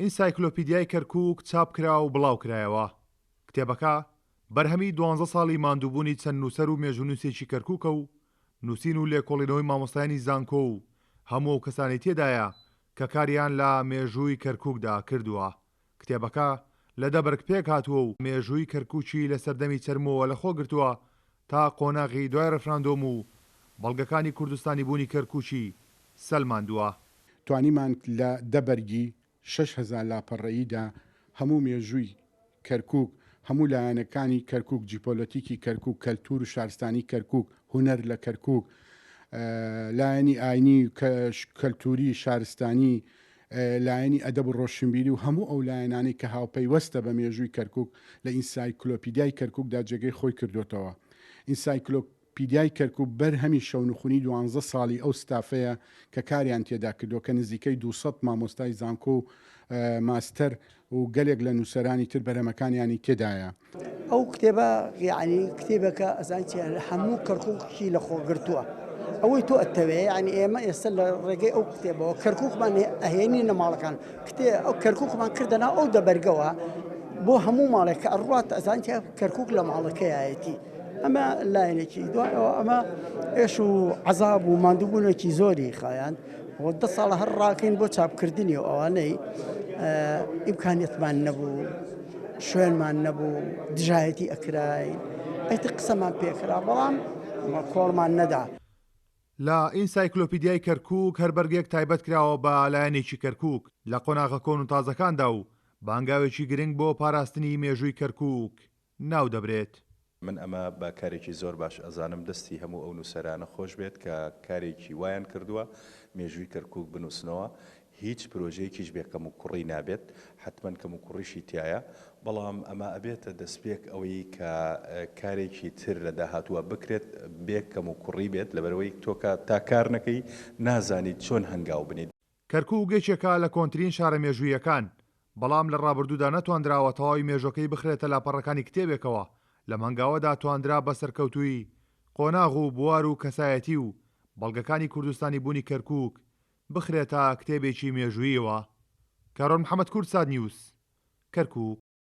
ئینسایکلۆپیدیای کەرکووک چاپ کرا و بڵاو کرایەوە. کتێبەکە بەرهەمی دوانزە ساڵی ماندووبوونی چەند نووسەر و مێژوونووسێکی کەرکووکە و نووسین و لێکۆڵینەوەی مامۆستایانی زانکۆ و هەموو ئەو کەسانەی تێدایە کە کاریان لە مێژووی کەرکووکدا کردووە. کتێبەکە لە دە بەرگ پێکهاتووە و مێژووی کەرکووکی لە سەردەمی چەرمووەوە لەخۆ گرتووە تا قۆناغی دوای ڕێفراندۆم و بەڵگەکانی کوردستانیبوونی کەرکووکی سەلماندووە. توانیمان لە دە بەرگی 6000 لاپەڕەییدا هەموو مێژووی کەرکووک، هەموو لایەنەکانی کەرکووک، جیپۆلۆتیکی کەرکووک، کەلتوور و شارستانی کەرکووک، هونەر لە کەرکووک، لایەنی ئاینی، کەلتووری، شارستانی، لایەنی ئەدەب و ڕۆشنبیری و هەموو ئەو لایەنانەی کە هاوپەیوەستە بە مێژووی کەرکووک لە ئینسایکلۆپیدیای کەرکووکدا جێگەی خۆی کردۆتەوە. ئینسایکلۆپیدیای کەرکووک بەرهەمی شەونخونی دوانزە ساڵی ئەو ستافەیە کە کاریان تێدا کردووە کە نزیکەی 200 مامۆستای زانکۆ و ماستەر و گەلێک لە نووسەرانی تر بەرهەمەکانیانی تێدایە. ئەو کتێبە یەعنی کتێبێکە ئەزانی چیە هەموو کەرکووکی لە خۆ گرتووە ئەوەی تۆ ئەتەوێ یعنی ئێمە ئێستا لە ڕێگەی ئەو کتێبەوە کەرکووکمان ئەهێنینە ماڵەکان کتێ ئەو کەرکووکمان کردە ناو ئەو دەبەرگەوە بۆ هەموو ماڵێک کە ئەڕوات ئەزانی چیە کەرکووک لە ماڵەکەیەتی ئەمە لایەنێکی دوایەوە ئەمە ئێش و عەزاب و ماندووبوونێکی زۆری خایاند و دە ساڵە هەر ڕاکەین بۆ چاپکردنی و ئەوانەی ئیمکانیەتمان نەبوو شوێنمان نەبوو دژایەتی ئەکراین ئیتر قسەمان پێکرا بەڵام کۆڵمان نەدا. لە ئینسایکلۆپیدیای کەرکووک هەر بەرگێک تایبەت کراوە بە لایەنێکی کەرکووک لە قۆناغە کۆن و تازەکاندا و بە هەنگاوێکی گرنگ بۆ پاراستنی مێژووی کەرکووک ناو دەبرێت. من ئەمە بە کارێکی زۆر باش ئەزانم دەستی هەموو ئەو نووسەرانە خۆش بێت کە کارێکی وایان کردووە مێژووی کەرکووک بنووسنەوە هیچ پرۆژەیەکیش بێ کەموکوڕی نابێت حەتمەن کەموکوڕیشی تیایە بەڵام ئەمە ئەبێتە دەستپێک ئەوەی کە کارێکی تر لە داهاتووە بکرێت بێ کەموکوڕی بێت لەبەرئەوەی تۆ کە تا کار نەکەی نازانیت چۆن هەنگاو بنێیت. کەرکووک یەکێکە لە کۆنترین شارە مێژووییەکان، بەڵام لە ڕابردوودا نەتواندراوە تەواوی مێژوەکەی بخرێتە لاپەڕەکانی کتێبێکەوە، لەم هەنگاوەدا تواندرا بە سەرکەوتوویی قۆناغ و بوار و کەسایەتی و بەڵگەکانی کوردستانی بوونی کەرکووک بخرێتە کتێبێکی مێژووییەوە. کارۆن محەمەد کوردسات نیوز، کەرکووک.